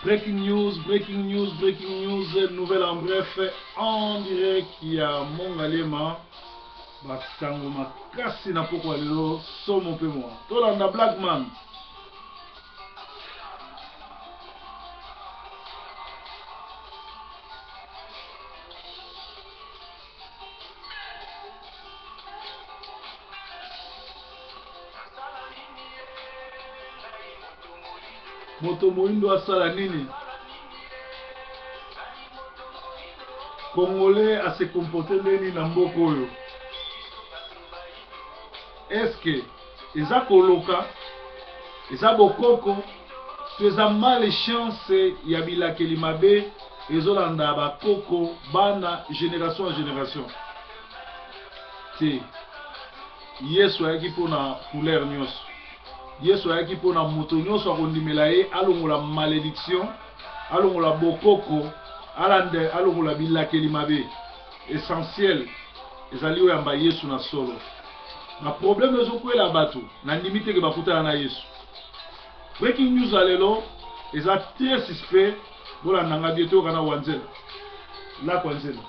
Breaking news, breaking news, breaking news, nouvelle en bref, en direct ya Mongaliema, basango makasi na pokwa lelo, somo mpe mwa. Tolanda Blackman. Moto moyindo asala nini? Congolais a se comporter ndenge nini na mboka oyo? Est-ce que eza koloka, eza bokoko to eza malchance ya bilakeli mabe ezolanda ba koko bana generation en generation? Te. Yesu ayaki mpo na couleur nionso. Yesu ayaki mpo na moto nionso akondimela ye alongola malediction, alongola bokoko, alanda alongola bilakeli mabe. Essentiel ezali oyamba Yesu na solo. Ba problème ezokwela bato, nandimi te ke bakutana na Yesu. Breaking news ya lelo eza très suspect, bolanda nga bien toyoka na Wanzela. Lac Wanzela.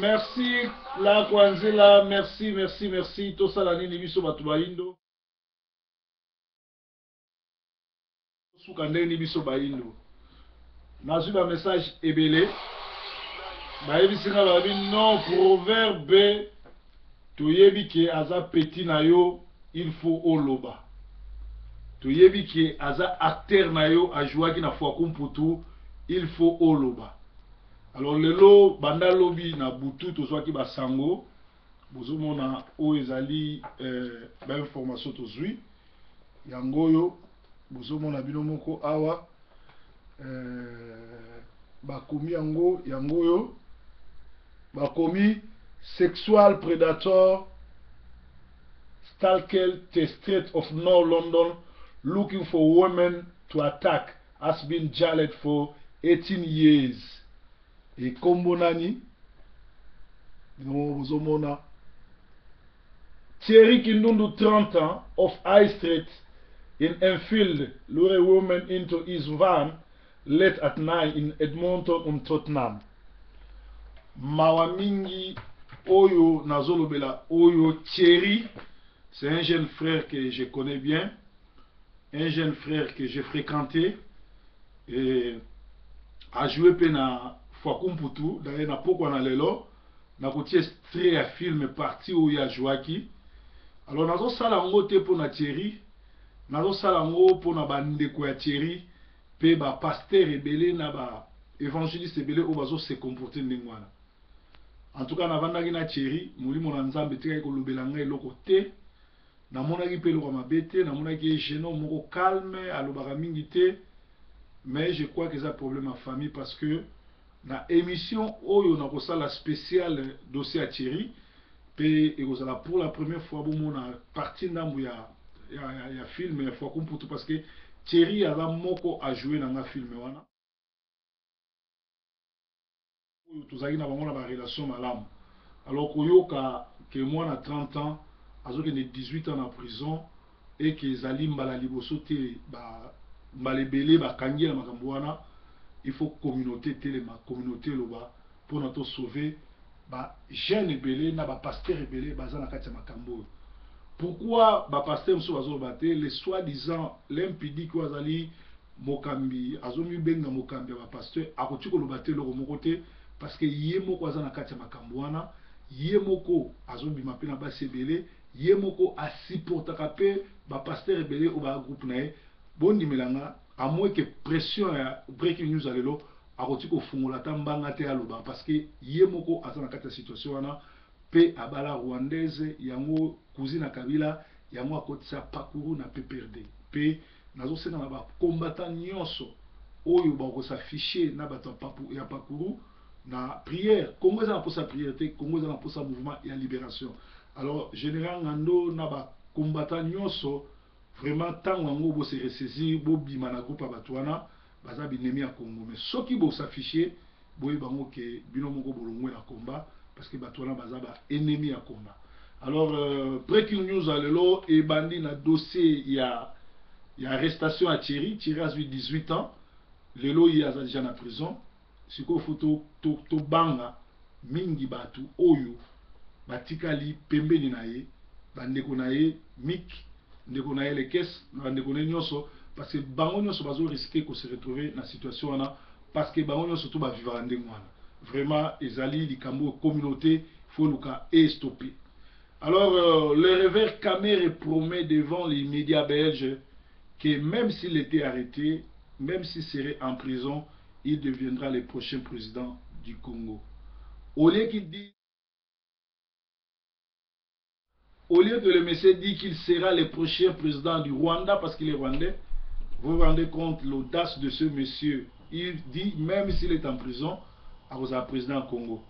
Merci la Kwanzela, merci merci merci. Tosala nini biso bato bayindo? Suka ndenge nini biso bayindo? Nazwi ba message ebele bayebisi nga balobi non proverbe toyebi ke aza petit na yo il faut oloba toyebi ke aza acteur na yo ajouaki na Fwaku Mputu il faut oloba Alors lelo banda lobi na butu tozwaki ba sango bozomona oyo ezali eh, ba information tozwi yango oyo bozomona bino moko awa eh, bakomi yango yango oyo bakomi sexual predator stalker the street of North London looking for women to attack has been jailed for 18 years et kombo nani bino moko bozomona Thierry Kindundu 30 ans of High Street in Enfield lure women into his van late at night in Edmonton on Tottenham mawa mingi oyo nazolobela oyo Thierry c'est un jeune frère que je connais bien un jeune frère que j'ai fréquenté et a joué pe na Fwaku Mputu d'ailleurs na pokwa na lelo nakotia extrait ya film partie oyo ajouaki alors nazosala yango te mpo na Thierry nazosala yango mpo na bandeko ya Thierry mpe ba pasteur ebele na ba evangeliste ebele oyo bazo se comporter ndenge wana en tout cas navandaki na Thierry molimo na Nzambe etikaki kolobela ngai eloko te Namonaki pe eloko ya mabe te, namonaki ye jeune homme moko calme, alobaka mingi te, mais je crois que eza problème ya famille parce que na emission oyo nakosala special dossier ya Thierry pe ekozala pour la première fois bomona partie ndambu ya, ya, ya, ya film ya Fwaku Mputu parce que Thierry aza moko a jouer na nga film wana. Oyo tozalaki na bango na ba relation malamu alors koyoka que mwana 30 ans azokende 18 ans na prison et que ezali mbala liboso te ba mbala ebele bakangi ye na makambo wana il faut communaute etelema communaute eloba pona to sauver ba jeunes ebele na ba pasteurs ebele baza na kati ya makambo oyo pourquoi ba pasteurs mosusu bazoloba te les soit disant l'impudique oyo azali Mokambi azo mibenga mokambi ya ba pasteur akoki koloba ata eloko moko te parce que ye moko aza na kati ya makambo wana ye moko azo bima pe na basi ebele ye moko a supportaka pe ba pasteur ebele oyo ba groupe na ye bondimela nga à moins que pression ya breaking news ya lelo akoki kofungola ata mbanga te aloba parce que ye moko aza na kati ya situation wana pe abala rwandaise yango cousine ya Kabila yango akotisa pakuru na PPRD pe Nazo senga na ba combattants nionso Oyo bako s'afficher na bato ya pakuru na prière. Congo eza na posa prière te, Congo eza na posa mouvement ya libération. Alors général Ngando na ba combattant nyonso, vraiment ntango yango bo se ressaisir, bobima na groupe ya bato wana baza binemi ya Congo. Mais soki bos'afficher, boyeba yango ke bino moko bolongwe na combat, parce que bato wana baza ba ennemi ya combat. Alors breaking news ya lelo ebandi na dossier ya arrestation ya Thierry. Thierry azwi 18 ans lelo, ye aza déjà na prison. Sikoyo faut tobanga mingi bato oyo batikali pembeni na ye, bandeko na ye Mik, ndeko na ye Lekes na bandeko na ye nyonso, parce que bango nyonso bazorisquer kose retrouver na situation wana, parce que bango nyonso to bavivaka ndenge wana. Vraiment ezali likambo oyo communauté faut luka estopper. Alors le rêveur Kamerhe promet devant les médias belges que même s'il était arrêté, même s'il serait en prison, il deviendra le prochain président du Congo. Au lieu que le monsieur dit qu'il sera le prochain président du Rwanda parce qu'il est rwandais, vous vous rendez compte l'audace de ce monsieur. Il dit, même s'il est en prison, à président Congo.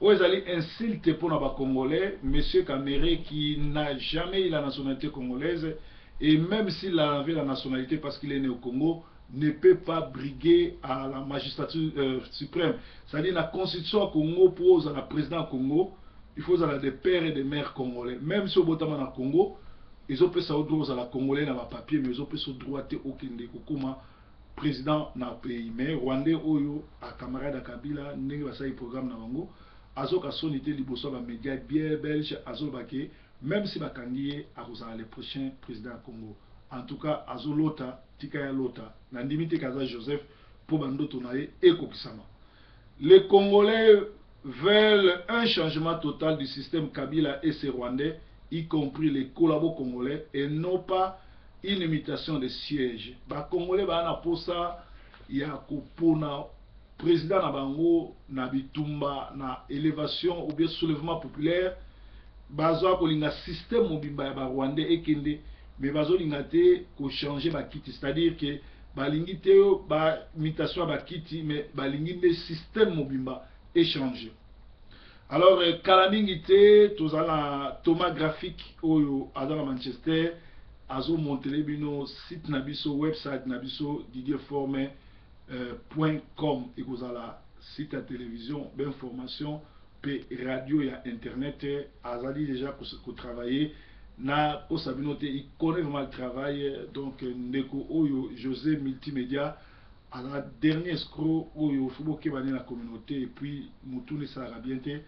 Oyo ezali insulte pour les Congolais. Monsieur Kamerhe qui n'a jamais eu la nationalité congolaise, et même s'il avait la nationalité parce qu'il est né au Congo, ne peut pas briguer à la magistrature suprême. C'est-à-dire la constitution au Congo, pour le président Congo, il faut avoir des pères et des mères congolais. Même si obotama na Congo, ezopesa yo droit ozala congolais na bapapier, mais ezopesa droit te okende kokóma président na pays. Mais rwandais oyo acamarade ya Kabila, ndenge basali programme na bango, azoka soni te liboso ya bamédia bien belge, azoloba ke même si bakangi ye, akozala le prochain président ya Congo. En tout cas azolota, tika ya lota. Nandimi te kaza Joseph mpo bandoto na ye ekokisama. Les Congolais veulent un changement total du système Kabila et ses Rwandais, y compris les collabos congolais, et non pas une imitation de siège. Bacongolais baa na posa ya kopona président na bango na bitumba, na élévation ou bien soulèvement populaire. Bazwa kolinga système mobimba ya barwandais ekende, mais bazolinga te kochanger bakiti, c'est-à-dire que balingi te bamutation ya bakiti, mais balingi nde système mobimba echanger. Alors kala mingi te, toza na Thomas Graphique oyo aza na Manchester, azomontele bino site na biso, website na biso didierforme .com. Ekozala site ya télévision bainformation mpe radio ya internet. Azali déjà kotravailler na kosa bino te, il connaît vraiment le travail. Donc ndeko oyo José Multimédia aza dernier escroc oyo faut bokeba nde na communauté. Et puis motuna esalaka bien te,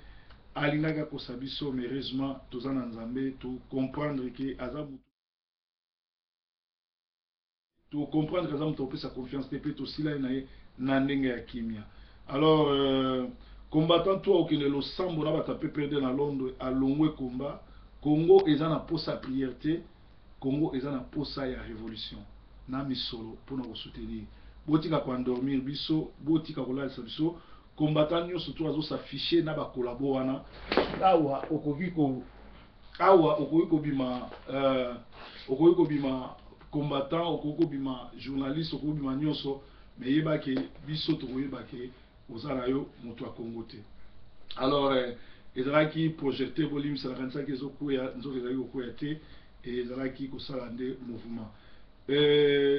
alingaki akosa biso, mais heureusement toza na Nzambe, tocomprendre ke aza motu, tocomprendre aza moto akopesa confiance te, mpe tosilani na ye na ndenge ya kimia. Alors combattant to akokende losambo na bato ape perde na Londres, alongwe komba. Congo eza na posa ya prière te, Congo eza na posa ya révolution na misolo mpona kosoutenir. Botika koendormir biso, botika kolalisa biso. Combattant nyonso to azos'afficher na bacollabo wana, awa okoki kobima okoki kobima combattant, okoki kobima journaliste, okoki kobima nyonso, mais yebake biso tokoyeba ke oza na yo moto ya Congo te. Alors ezalaki projecteur, bolimbisa, nakanisaki ezokwea, nzoka ezalaki kokwea te, ezalaki kosala nde mouvement.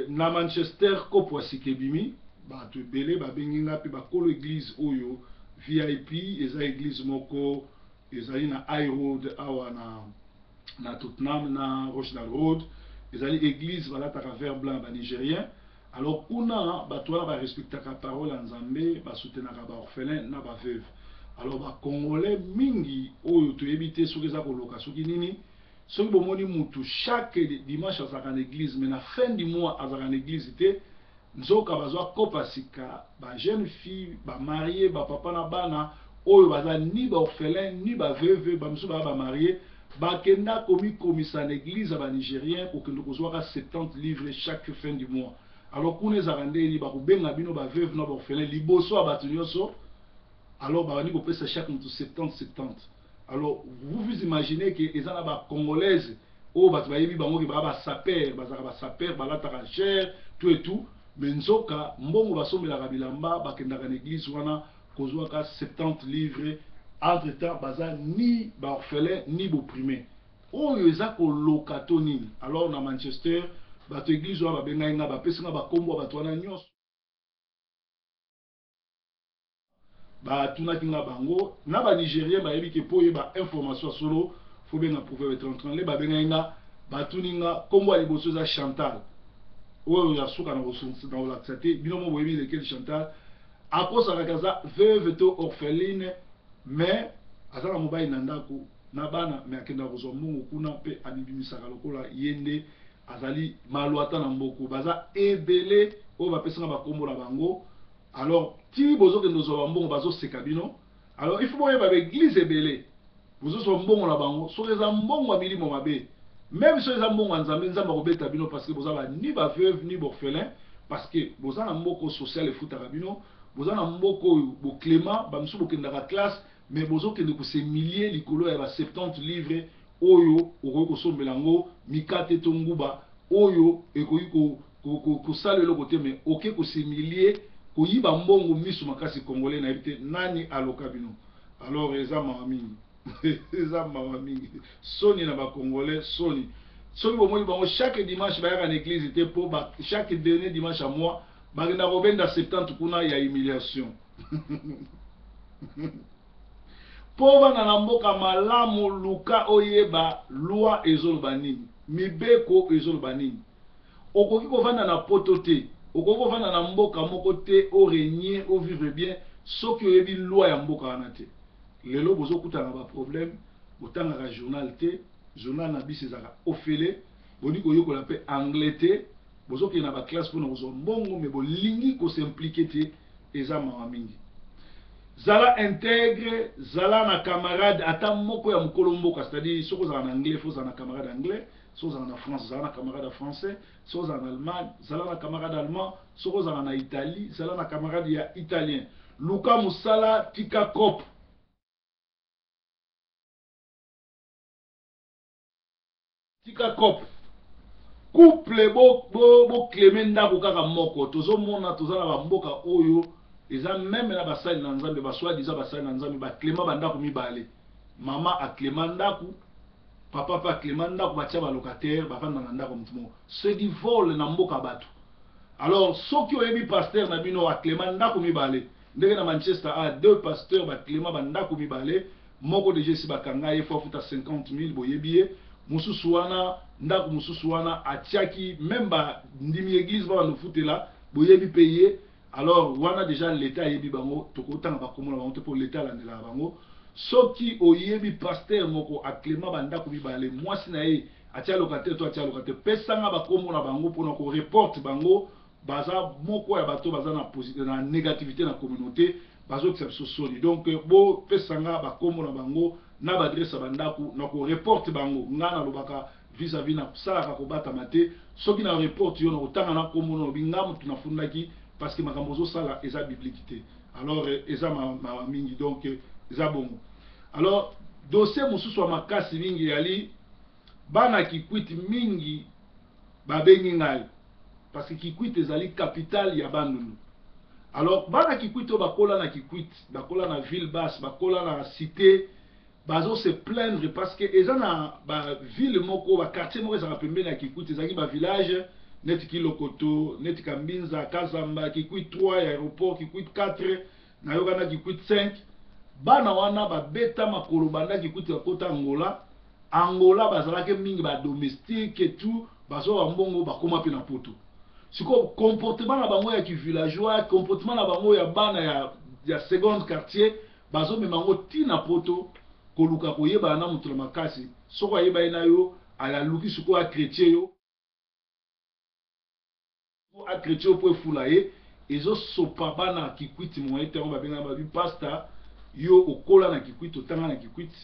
Na Manchester kopo ya sika ebimi, bato ebele babengi nga mpe bakolo église oyo VIP. Eza église moko ezali na High Road awa na Tottenham, na Rochdale Road. Ezali église balataka vert blanc, banigérien. Alors kuna bato wana barespectaka parole ya Nzambe, basoutenaka baorphelin na baveuve. Alors bacongolais mingi oyo toyebi te soki eza koloka, soki nini, soki bomoni mutu chaque dimanche azalaka na église, mais na fin du mois azalaka na église te, nzoka bazwa kopa sika. Bajeune fille bamarie, bapapa na bana oyo baza ni baorphelin ni baveuve, bamosusu baza bamarie, bakenda komikomisa na église ya banigérien, kokende kozwaka 70 livres chaque fin du mois. Alors kuna ezalaka ndeni bakobenga bino baveuve na baorphelin liboso ya bato nyonso. Alors babandi kopesa chaque moto 70 70. Alors vous vous imaginez ke eza na bacongolaise oyo bato bayebi bango ke baa basaper, bazalaka basaper, balataka cher, tout et tout. Mais nzoka mbongo basombelaka bilamba, bakendaka na eglise wana kozwaka 70 livres. Entre temps baza ni ba orphelin ni b'opprimé. Oyo eza koloka to nini? Alors na Manchester, bato eglise wana babengai nga, bapesi nga bakombo ya bato wana nyonso. Batunaki nga bango na ba Nigérien, bayebi ke mpo oyeba information ya solo, fo benga Proverbe 33. Nde babengaki nga, batuni nga nkombo ya liboso eza Chantal, oyo ya suka na kolakisa te. Bino mo boyebi lequel Chantal. Akosakaka aza veuve to orpheline, mais aza na mobali na ndako na bana, mais akendaka kozwa mbongo kuna mpe amibimisaka lokola ye nde azali malwata na mboko. Baza ebele oyo bapesanga bakombo na bango. Alors ti bozokende kozwa bambongo, bazoseka bino. Alors il faut boyeba, baeglise ebele bozozwa mbongo na bango, soki eza mbongo ya milimo mabe, même soki eza mbongo ya Nzambe, Nzambe akobeta bino, parce que boza ba ni baveuve ni borphelin, parce que boza na mboka social efutaka bino, boza na mboka oyo boclément bamisusu bokendaka classe, mais bozokende kos'humilier likolo ya ba 70 livre oyo okoki kosombela yango mikate to nguba oyo ekoki kosala eloko te. Mais oke kos'humilier, koyiba mbongo miso makasi. Congolais, nayebi te nani aloka bino. Alors eza mawa mingi, eza mawa mingi, soni na bacongolais, soni. Soki bomoni bango chaque dimanche bayaka na église te, mpo chaque dernier dimanche ya mois bakenda kobenda 70 kuna ya humiliation. Mpo bana na mboka malamu, luka oyeba loi ezoloba nini, mibeko ezoloba nini. Okoki kovanda na poto te, okoki kovanda na mboka moko te, orégner, ovivre bien, soki oyebi loi ya mboka wana te. Lelo bozokutana na baproblème. Botangaka journal te, journal na biso ezalaka ofele. Boni koyokola mpe anglais te, bozokende na baclasse mpona kozwa mbongo, mais bolingi kos'impliquer te. Eza mawa mingi. Zala intègre, zala na camarade ata moko ya mokolo mboka. C'est-à-dire soki ozala na anglais, fo ozala na camarade anglais. Soki ozala na France, zala na camarade ya français. Soki ozala na Allemagne, zala na camarade allemand. Soki ozala na Italie, zala na camarade ya italien. Luka mosala, tika cope, tika cope. Couple boclaime bo, bo ndako kaka moko. Tozomona toza na bamboka oyo eza même na basali na Nzambe, basoi-disant basali na Nzambe, baclaima bandako mibale. Mama aclaima ndako, papa mpe aclaima ndako, batia balocataire, bavanda na ndako motu moko. C'est du vol na mboka bato. Alors soki oyebi pasteur na bino aclaima ndako mibale, ndenge na Manchester a deux pasteurs baclaima bandako mibale, moko déjà esi bakanga ye, fo afuta 50 000, boyebi ye. Mosusu wana, ndako mosusu wana atiaki même bandimi église babanda kofutela, boyebi mpe ye. Alors wana déjà l'État ayebi bango, tokotanga bakombo na bango te mpo l'État alandelaka bango. Soki oyebi pasteur moko aclaima bandako mibale, mwasi na ye atia locataire to atia locataire, pesanga bakombo na bango mpona koreporter bango. Baza moko ya bato baza na négativité na communauté, bazokisa biso soni. Donc bopesanga bakombo na bango na baadresse ya bandako, na koreporter bango. Ngai nalobaka vis-à-vis, nasalaka kobatama te. Soki na reporter yo, na kotanga na nkombo, nalobi nga motu nafundaki, parce que makambo ozosala eza biblique te. Alors eza mawa mingi. Donc eza bongo. Alors dossier mosusu ya makasi mingi yali bana Kikwit mingi babengi ngai, parce que Kikwit ezali capitale ya Bandundu. Alors bana Kikwit oyo bakola na Kikwit, bakola na ville basse, bakola na cité, bazo se plaindre parce que eza na baville moko, baquartier moko ezalaka pembeni ya Kikwit, ezalaki bavillage neti Kilokoto, neti Kambinza, Kazamba, Kikwit 3 ya aéroport, Kikwit 4, nayoka na Kikwit 5. Bana wana babeta makolo banda Kikwit bakota Angola. Angola bazalaki mingi badomestique et tout, bazwa bambongo, bakóma mpe na poto. Sikoyo comportement na bango ya kivillageois, comportement na bango ya bana ya seconde quartier, bazomema yango ntina poto, koluka koyebana na moto na makasi. Soki ayeba ye na yo, aluki sikoyo achrétien yo, achrétien yo mpo efula ye. Ezosopa bana Kikwiti moye te. Yango babengaka babi: "Pasteur, yo okola na Kikwiti, otanga na Kikwiti,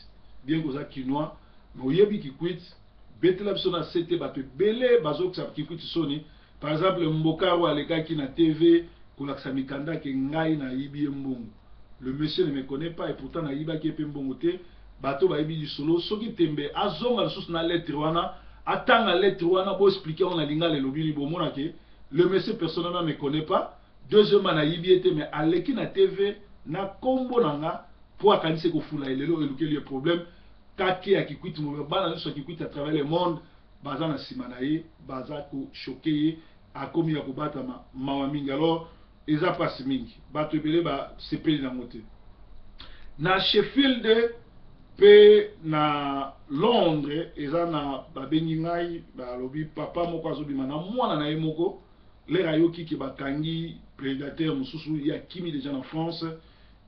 bien que oza Kinois, mais oyebi Kikwiti, betela biso na se te." Bato ebele bazokisa Kikwiti soni. Par exemple mboka oyo alekaki na TV kolakisa mikanda ke ngai nayibi ye mbongo. Le monsieur ne me connaît pas et pourtant nayibaki ye mpe mbongo te. Bato bayebi lisolo. Soki tembe, azonga lisusu na lettre wana, atanga lettre wana, boexpliquer yango na lingala elobi nini. Bomona ke Le monsieur personnellement me connaît pas. Deuxièmement, nayibi ye te, mais aleki na TV na kombo na nga mpo akanisi ekofula ye. Lelo elukeli ye problème. Kake ya Kikwiti, bana nyonso ya Kikwiti à travers le monde baza na nsima na ye, baza kochoquer ye. Akomi ya kobatama, mawa mingi. Alors eza mpasi mingi, bato ebele basepeli nango te. Na Sheffield mpe na Londres, eza na babengi ngai, balobi papa moko azobima na mwana na ye moko. Lere ayoki ke bakangi prédateur mosusu, ye akimi déjà na France.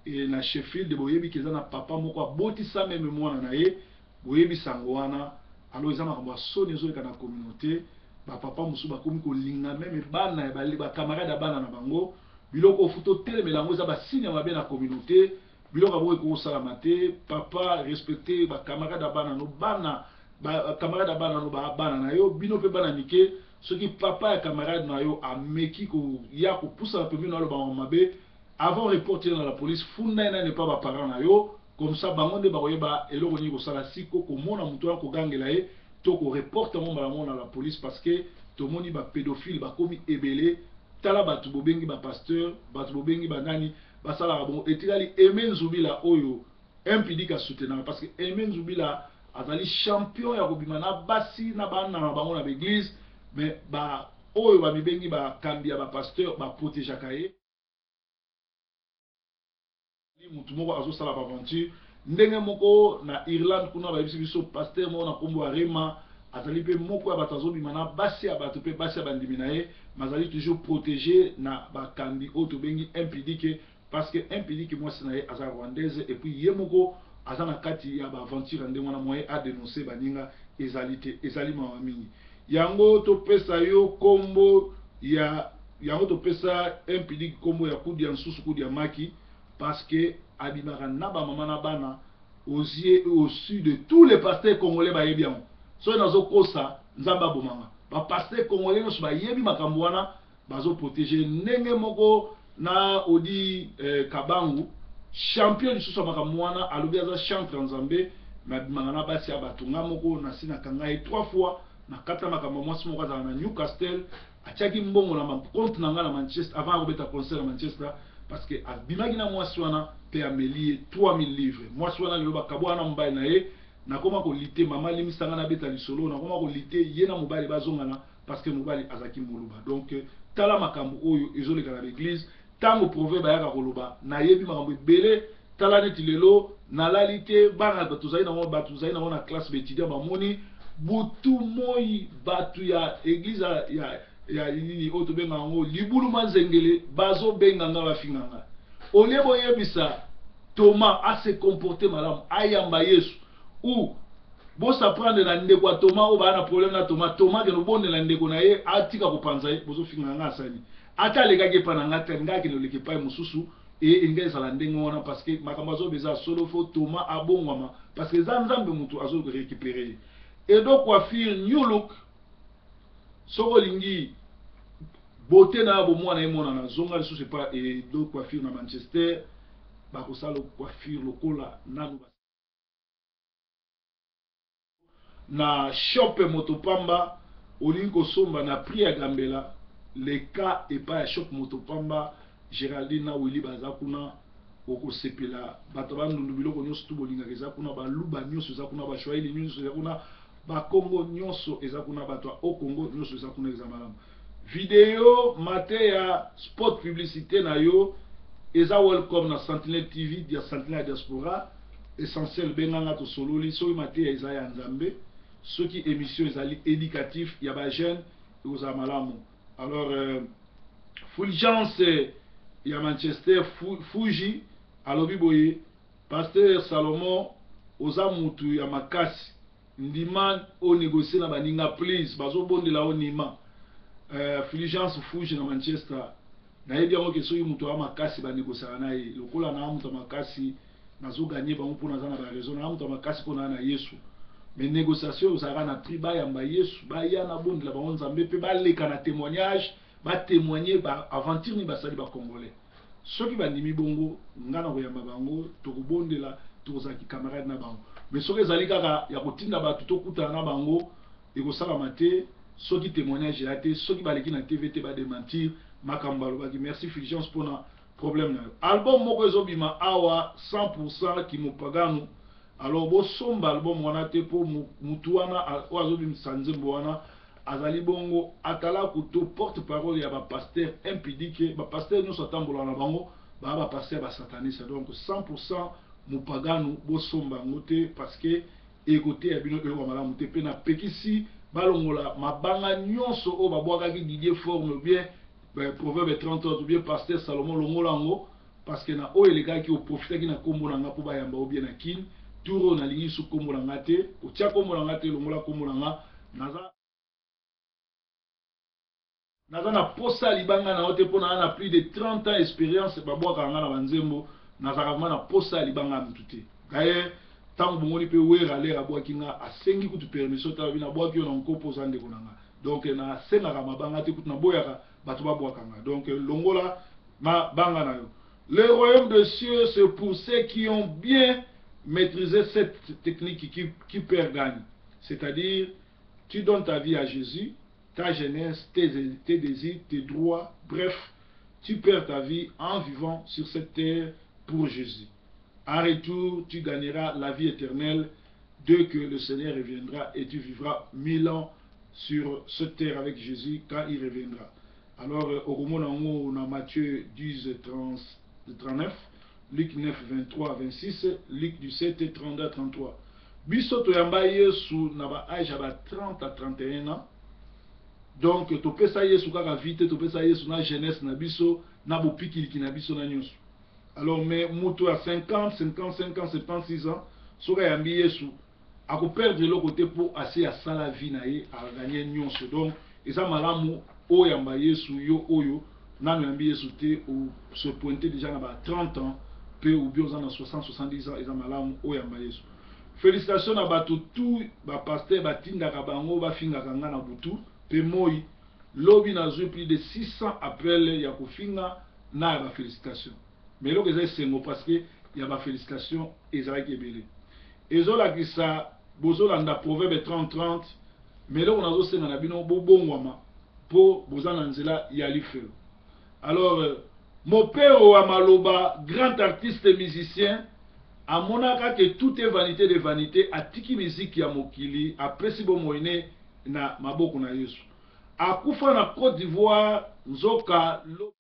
E na Sheffield, boyebi ke eza na papa moko abotisa même mwana na ye, boyebi sango wana. Alors eza makambo ya soni ezoleka na communauté. Bapapa mosusu bakomi kolinga même bana ya bacamarade ya bana na bango. Biloko ofuta otelemela yango, eza basigne ya mabe na communauté. Biloko ya bongo ekokosalama te. Papa, respecte bacamarade ya bana no. Bana, bacamarade ya bana no, bana na yo, bino mpe bana mike. Soki papa ya camarade na yo ameki koya kopusana pembeni na aloba mabe, avant reporter na la police, funda ye nani epa baparent na yo. Comme ça bango nde bakoyeba eloko nini kosala. Siko komona moto wana, kogangela ye to koreporter yango mbala moko na la police, parce que tomoni bapédophile bakomi ebele. Tala bato bobengi bapasteur, bato bobengi banani basalaka bongo. Etikali Aime Nzubila oyo impudique asoutenaka, parce que Aime Nzubila azali champion ya kobima na basi na bana na bango na baeglise. Mais ba oyo bamibengi bakambi ya bapasteur baprotégeaka ye. Mutu moko azosala baaventure ndenge moko na Irlande kuna, bayebisi biso pasteur moko na nkombo ya Rema azali mpe moko ya bato azobima na basi ya bato mpe basi ya bandimi na ye, mais azali toujours protégé na bakambi oyo tobengi impudique, parce que impudique, mwasi na ye aza rwandaise et puis ye moko aza na kati ya baaventure ya ndenge wana. Moyen adénonce baninga ezali te, ezali mawa mingi. Yango topesa yo nkombo ya yango, topesa impudique nkombo ya kudi ya nsusu, kudi ya maki, parce que abimaka na bamama na bana aux yeux et au su de tous les pasteurs congolais. Bayebi yango. Soki nazokosa, Nzambe abomanga. Bapasteur congolais nyonso bayebi makambo wana, bazoprotéger ndenge moko na Odi Kabangu, champion lisusu ya makambo wana. Alobi aza chantre ya Nzambe, mais abimaka na basi ya bato. Nga moko nasi nakanga ye trois fois na kati ya makambo. Mwasi moko azala na Newcastle, atiaki mbongo na compte na nga na Manchester avant akobeta concert na Manchester, parce que abimaki na mwasi wana mpe ameli ye 3000 livres. Mwasi wana lelo bakabwa wana mobali na ye. Nakoma kolite mama alimisanga, nabeta lisolo. Nakoma kolite ye na mobali bazongana, parce que mobali azalaki moluba. Donc tala makambo oyo ezoleka na baeglise. Ntango proverbe ayaka koloba, nayebi makambo ebele. Tala neti lelo nalali te. Bana tozali nango, bato tozali nango na classe, baétudiant bamoni butu moi bato ya église ya nini oyo tobenga yango libulu manzengele, bazobenga nga, bafinga nga. Olie boyebisa Thomas ase comporte malamu, ayamba Yesu, ou bosaprendre na ndeko ya Thomas oyo baa na problème na Thomas. Thomas kende obondela ndeko na ye atika kopanza ye. Bozofinga nga, asali ata alekaki epai na nga te, nga akende oleka epai mosusu. E enga ezala ndenge wana, parce que makambo azoba eza solo. Faut Thomas abongwama, parce que eza Nzambe moto azorécupérer ye. Edo Coiffure New Look, soki olingi beauté na yo bomwana emonana, zonga lisusu epa Edo Coiffure na Manchester. Bakosala coiffure lokola nanu na shop Moto Pamba. Olingi kosomba na prix ya gambela, leka epai ya shop Moto Pamba. Géraldine na Willi baza kuna, okosepela. Bato bandundu, biloko nyonso tu bolingaka eza kuna. Baluba nyonso eza kuna, baswahili nyonso eza kuna, bakongo nyonso eza kuna, bato ya Okongo nyonso eza kuna. Eza malamu. Video mateya, spot publicité na yo eza welcome na Sentinelle TV ya Sentinelle ya Diaspora. Essentiel, benganga, tosololi. Soki mateya eza ya Nzambe, soki émission ezali éducatif ya bajeune, ekozala malamu. Alors Fulgence ya Manchester, Fuji alobi boye: "Pasteur Salomon, oza mutu ya makasi, ndima onégocie na baninga, please, bazobondela onima." Fulgence Fuji na Manchester, nayebi yango ke soki moto aza makasi, banégociaka na ye. Lokola naa moto ya makasi, nazoganye bango mpo naza na baraison. Naa moto ya makasi mpo naa na Yesu. Mais négociation ozalaka na prix. Bayamba Yesu, baya, nabondela bango Nzambe mpe baleka na témoignage, batémoigne baaventure nini basali bacongolais. Soki bandimi bongo, nga na koyamba bango, tokobondela, tokozalaki camarade na bango. Mais soki ezali kaka ya kotinda bato tokutana na bango, ekosalama te. Soki témoignage eya te, soki baleki na TV te badementir makambo balobaki. Merci Fulgence mpona problème na yo. Album moko ezobima awa, 100 kimopaganu. Alors bosomba album wana te, mpo mutu wana oyo azobimisa nzembo wana azali bongo atalaku to porte parole ya bapasteur impudique. Bapasteur nyonso atambolaka na bango baa bapasteur basataniste. Donc 100 mopaganu, bosomba yango te, parce que ekoteya bino eloko malamu te. Mpe napekisi balongola mabanga nyonso oyo babwakaki Didier Forme ou bien Proverbe 30 ou bien pasteur Salomon. Longola yango, parce que na oyo elekaki oprofitaki na nkombo na nga mpo bayamba ou bien na Kine. Tour oyo nalingi su nkombo na nga te, kotia nkombo na nga te, longola nkombo na nga. Naza na posa ya libanga na yo te, mpo na na plus de 30 ans expérience babwakaka nga na banzembo. Nazalaka vraiment na posa ya libanga ya motu te. D'ailleurs, ntango bomoni mpe Wera lere abwaki nga, asengi kutu permission te. Alobi nabwaki yo na nkopo, oza ndeko na nga. Donc nasengaka mabanga te, kutu naboyaka bato babwaka nga. Donc longola mabanga na yo. Le royaume de cieux, c'est pour ceux qui ont bien maîtrisé cette technique qui perd gagne, c'est-à-dire tu donnes ta vie à Jésus, ta jeunesse, tes désirs, tes droits, bref, tu perds ta vie en vivant sur cette terre pour Jésus. En retour, tu gagneras la vie éternelle dès que le Seigneur reviendra et tu vivras 1000 ans sur cette terre avec Jésus quand il reviendra. Alors, au on a Matthieu 10, 30, 39, Luc 9, 23 26, Luc 17, 32 33. Biso toyamba Yesu na ba âge ya ba 30 à 31 ans. Donc topesa Yesu kaka vie te, topesa Yesu na jeunesse na biso, na bopikiliki na biso, na nyonso. Alors, mais moto ya 50, 55 ans, 76 ans, soki ayambi Yesu, akoperdre eloko te, mpo asi asala vie na ye, aganye nyonso. Donc eza malamu oyamba Yesu. Yo oyo nano oyambi Yesu te, se pointe déjà na ba 30 ans mpe ou bien oza na 60, 70 ans, eza malamu oyamba Yesu. Félicitation na bato tout bapasteur batindaka bango bafingaka nga na butu mpe moi. Lobi nazwi plus de 600 appel ya kofinga na ya bafélicitation, mais eloko eza esengo parce que ya bafélicitation ezalaki ebele, ezolakisa bozolanda Proverbe 30 30. Mais eloko nazosenga na bino, bobongwama mpo boza na nzela ya lifelo. Alors Mopero wa Maloba, grand artiste musicien, amonaka ke tout est vanité de vanité. Atiki miziki ya mokili, apesi bomoi ne na maboko na Yesu. Akufa na Côte d'Ivoire. Nzoka lo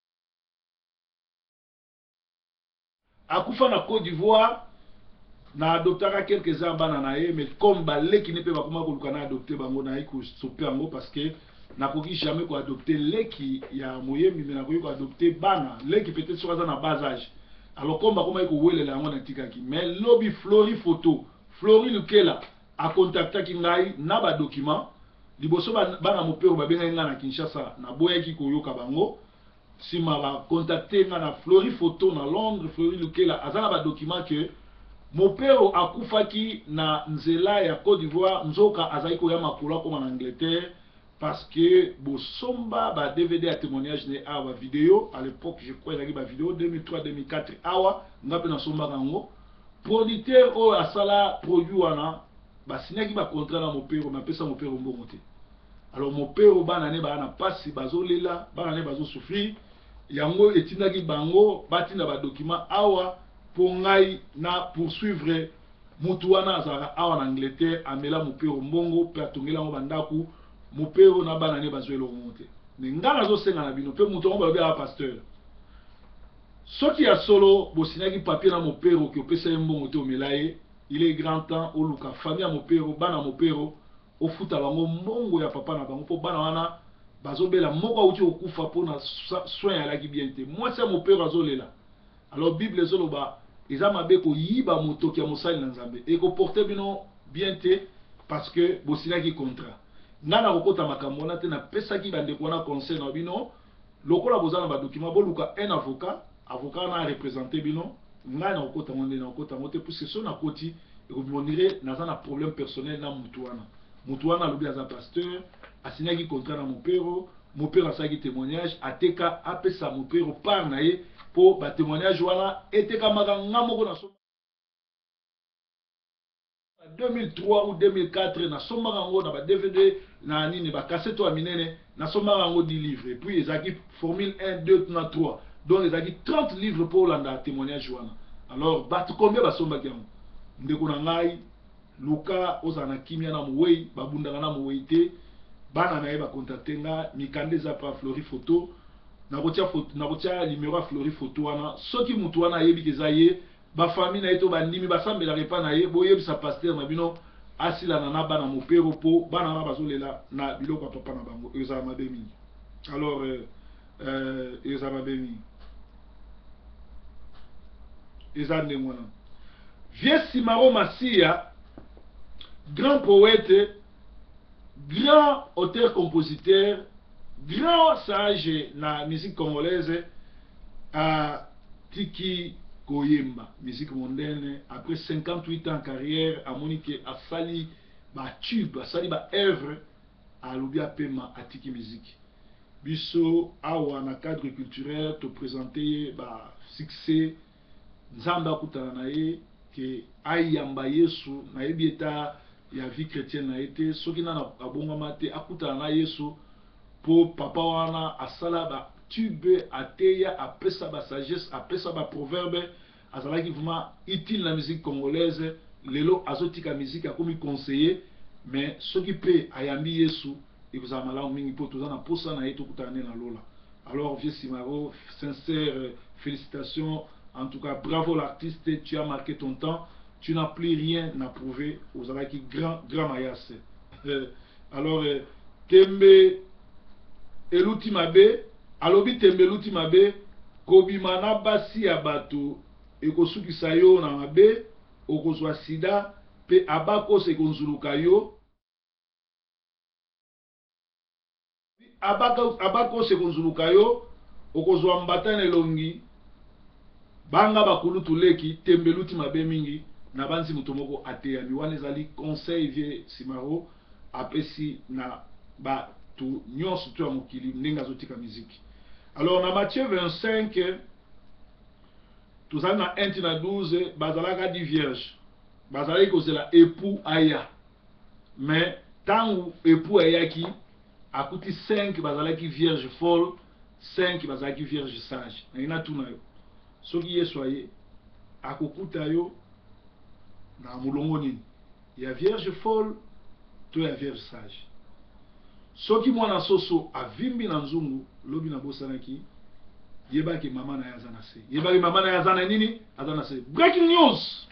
akufa na Côte d'Ivoire. Na adoptaka quelques-uns bana na ye, mais comme baleki ne mpe bakoma koluka na adopte bango, nayi kosope yango, parce que nakoki jamais koadopte leki ya moyembi, mais nakoki koadopte bana leki peut-être soki aza na bas âge. Alors comme bakomaki kowelela yango, natikaki. Mais lobi Flori Photo, Flori Lukela akontaktaki ngai na badocument. Liboso bana Mopero babengaki ngai na Kinshasa, naboyaki koyoka bango. Nsima bacontacte ngai na Flori Photo na Londres. Flori Lukela aza na badocument ke Mopero akufaki na nzela ya Côte d'Ivoire. Nzoka azalaki koya makolo akóma na Angleterre, parce que bosomba ba DVD ya témoignage ne awa, bavideo à l'époque, je crois ezalaki bavideo 2003, 2004. Awa nga mpe nasombaka yango. Producteur oyo asala produit wana basinyaki bacontrat na Mopero, mais apesa Mopero mbongo te. Alors Mopero, bana ne baa na mpasi, bazolela, bana ne bazosouffrir. Yango etindaki bango batinda badocument awa mpo ngai na poursuivre mutu wana azalaka awa na Angleterre, amela Mopero mbongo mpe atongeli yango bandako. Mopero na bana ne bazwa eloko moko te. Me ngai nazosenga na bino mpe moto yango balobi aka pasteur, soki ya solo bosinyaki papier na Mopero ke opesa ye mbongo te, omela ye, il est grand temps oluka famille ya Mopero, bana Mopero, ofuta bango mbongo ya papa na bango, mpo bana wana bazobela. Moko awuti kokufa mpona soin alaki bien te. Mwasi ya Mopero azolela. Alors Bible ezoloba eza mabe koyiba motoki ya mosali na Nzambe. Ekoporte bino bien te, parce que bosilaki contrat. Ngai nakokota makambo wana te. Napesaki bandeko wana conseil na bino: lokola boza na badocument, boluka un avocat, avocat wana areprésente bino. Ngai nakokota yango nde nakokota yango te, puisque so nakoti, ekobima naza na problème personnel na mutu wana. Mutu wana alobi aza pasteur, asinyaki contrat na Mopero. Mopero asalaki témoignage, ateka, apesa Mopero part na ye, mpo batémoignage wana etekamaka. Nga moko na 2003 ou 2004, nasombaka yango na ba DVD na nini, ba cassette ya minene, nasombaka yango 10 livres. Et puis ezalaki formule 1, 2 na 3, donc ezalaki 30 livres mpo olanda témoignage wana. Alors bato combien basombaki yango? Ndeko na ngai, luka ozala na kimia na mowei. Babundaka na mowei te. Bana na ye bacontacte nga, mikanda eza pa Flori Photo. Nakotia numero ya Flori Photo wana. Soki mutu wana ayebi ke eza ye, bafamille na ye to bandimi basambelaka epa na ye, boyebisa pasteur na bino asilana na bana mopero, mpo bana wana bazolela na biloko ya papa na bango. Ezala mabe mingi. Alors ezala mabe mingi, eza ndenge wana. Vieux Simaro Masia, grand poète, grand auteur compositeur, grand sage na musique congolaise, atiki koyemba musique mondaine après 58 ans carrière. Amoni ke asali batube, asali baœuvre, alobi apema, atiki musique. Biso awa na cadre culturel toprésente ye basuccès. Nzambe akutana na ye ke ayamba Yesu. Nayebi eta ya vie chrétienne na ye te. Soki nana abongama te, akutana na Yesu, mpo papa wana asala batube, ateya, apesa basagesse, apesa baproverbe, azalaki vraiment utile na musique congolaise. Lelo azotika musique, akomi conseiller. Mais soki mpe ayambi Yesu, ekozala malamu mingi, mpo toza na posa na ye, tokutana nde na lola. Alors vieux Simaro, sincère félicitations. En tout cas, bravo l'artiste, tu as marqué ton temps, tu n'as plus rien à prouver. Ozalaki grand, grand mayase. Alors tembe eluti mabe, alobi tembe eluti mabe. Kobima na basi ya bato ekosukisa yo na mabe, okozwa sida mpe abakosa ekonzuluka yo. Abakosa ekonzuluka yo, okozwa mbata na elongi. Banga bakulutu leki, tembe eluti mabe mingi. Na banzi moto moko ateyami wana. Ezali conseil vieux Simaro apesi na bato nyonso to ya mokili ndenge azotika miziki. Alors na Matthieu 25, tozali na 1 na 12. Bazalaka 10 vierge, bazalaki kozela époux aya. Mais ntango époux ayaki, akuti 5 bazalaki vierge folle, 5 bazalaki vierge sage. Nangi natuna yo, soki Yesu aye, akokuta yo na molongo nini, ya vierge folle to ya vierge sage? Soki mwana soso avimbi na nzungu, lobi nabosanaki, yebaki mama na ye aza na se, yebaki mama na ye aza na nini, aza na se. Breaking news.